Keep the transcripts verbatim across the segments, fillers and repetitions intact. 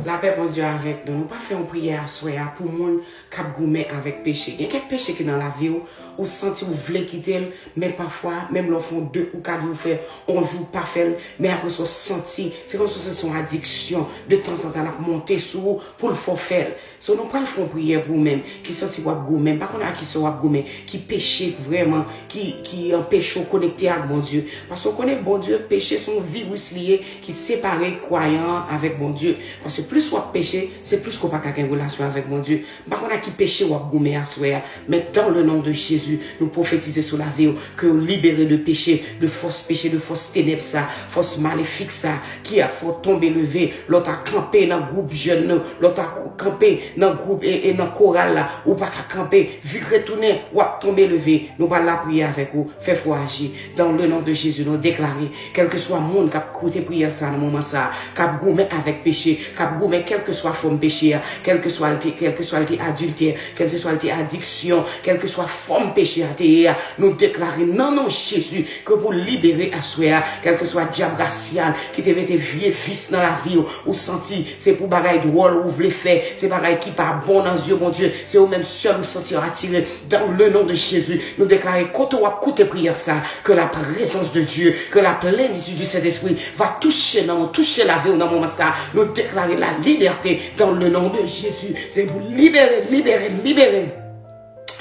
Lapè Bondye avèk nou. Nou pral fè yon priyè aswè a pou moun k ap goumen avèk peche. Gen kèk peche ki nan lavi w, ou santi w vle kite l, men pafwa, menm lè w fè yon de ou ka di w fè yon jou w pa fè l, men apre sa w santi, se kòmsi w santi yon adiksyon, de tanzantan l ap monte sou ou pou l fè w fè l. So, nou pral fè yon priyè pou ou menm ki santi w ap goumen. M pa konn ak kisa w ap goumen, ki peche vrèman ki, ki anpeche w konekte ak Bondye. Paske w konnen Bondye, peche se yon viris li ye ki separe kwayan an avèk Bondye. Paske plis w ap peche, se plis ke w pa ka gen relasyon avèk Bondye. M pa konn ak ki peche w ap goumen aswè a, men dans le nom de Jésus, nou pwofetize sou lavi w, ke w libere de peche, de fòs peche, de fòs tenèb sa, fòs malefik sa, ki ap fè w tonbe leve, lè w ta kanpe nan gwoup jèn nou, lè w ta kanpe nan gwoup e, e nan koral la, ou pa ka kanpe, vire tounen, w ap tonbe leve. Nou pral lapriyè avèk ou, fè fò aji. Dans le nom de Jésus, nou deklare, kèlkeswa moun k ap koute priyè sa nan moman sa, k ap goumen avèk peche, k ap goumen kèlkeswa fòm peche a, kèlkeswa l te, kèlkeswa l te adiltè, kèlkeswa l te adiksyon, kèlkeswa fòm peche a te ye a, nou deklare nan non Jezi ke pou libere aswè a, kèlkeswa dyab rasyal ki te mete vye vis nan lavi w, ou santi se pou bagay dwòl ou vle fè, se bagay ki pa bon nan zye Bondye, se ou menm sèl ou santi w atire. Dans le nom de Jésus, nou deklare kote w ap koute priyè sa, que la présence de Dieu, que la plénitude du Saint-Esprit va toucher nan, touche lavi w nan moman sa. Nou deklare la libète dans le nom de Jésus. Se pou libere, libere, libere.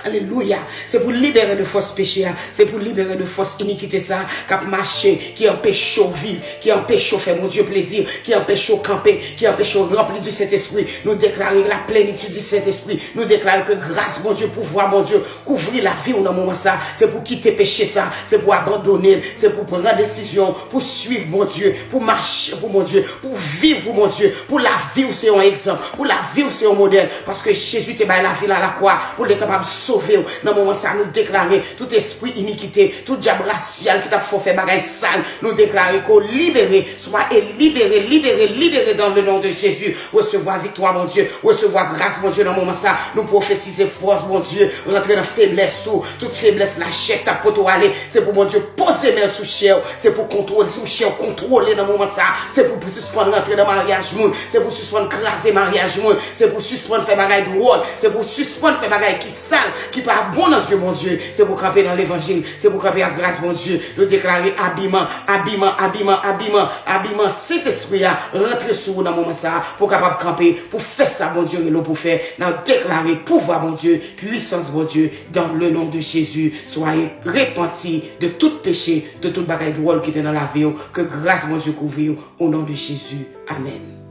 Alelouya. Se pou libere de fòs peche a. Se pou libere de fòs inikite sa k ap mache, ki anpeche w viv, ki anpeche w fè Bondye plezi, ki anpeche w kanpe, ki anpeche w ranpli du Saint-Esprit. Nou deklare la plénitude du Saint-Esprit. Nou deklare ke gras Bondye, pouvwa Bondye kouvri lavi w nan moman sa. Se pou kite peche sa. Se pou abandone l. Se pou pran desizyon pou swiv Bondye, pou mache pou Bondye, pou viv pou Bondye, pou lavi w se yon egzanp, pou lavi w se yon modèl. Paske Jezi te bay lavi l alakwa pou l te kapab sove w. Nan moman sa, nou deklare tout espri inikite, tout dyab rasyal ki t ap fè w fè bagay sal, nou deklare ke w libere, swa e libere, libere, libere dans le nom de Jésus. Resevwa viktwa Bondye, resevwa gras Bondye nan moman sa. Nou pwofetize fòs Bondye rantre nan feblès ou, tout feblès lachè k t ap pote w ale. Se pou Bondye poze men l sou chè w, se pou kontwole, sou chè w kontwole nan moman sa. Se pou sispann rantre nan maryaj moun, se pou sispann kraze maryaj moun, se pou sispann fè bagay dwòl, se pou sispann fè bagay ki sal, ki pa bon nan zye Bondye. Se pou kanpe nan levanjil, se pou kanpe ak gras Bondye. Nou deklare abiman, abiman, abiman, abiman, abiman Sentespri a rantre sou ou nan moman sa a, pou w kapab kanpe, pou fè sa Bondye rele w pou fè. N ap deklare pouvwa Bondye, pwisans Bondye, dans le nom de Jésus. Soyez repanti de tout peche, de tout bagay dwòl ki te nan lavi w. Ke gras Bondye kouvri w, au nom de Jésus. Amèn.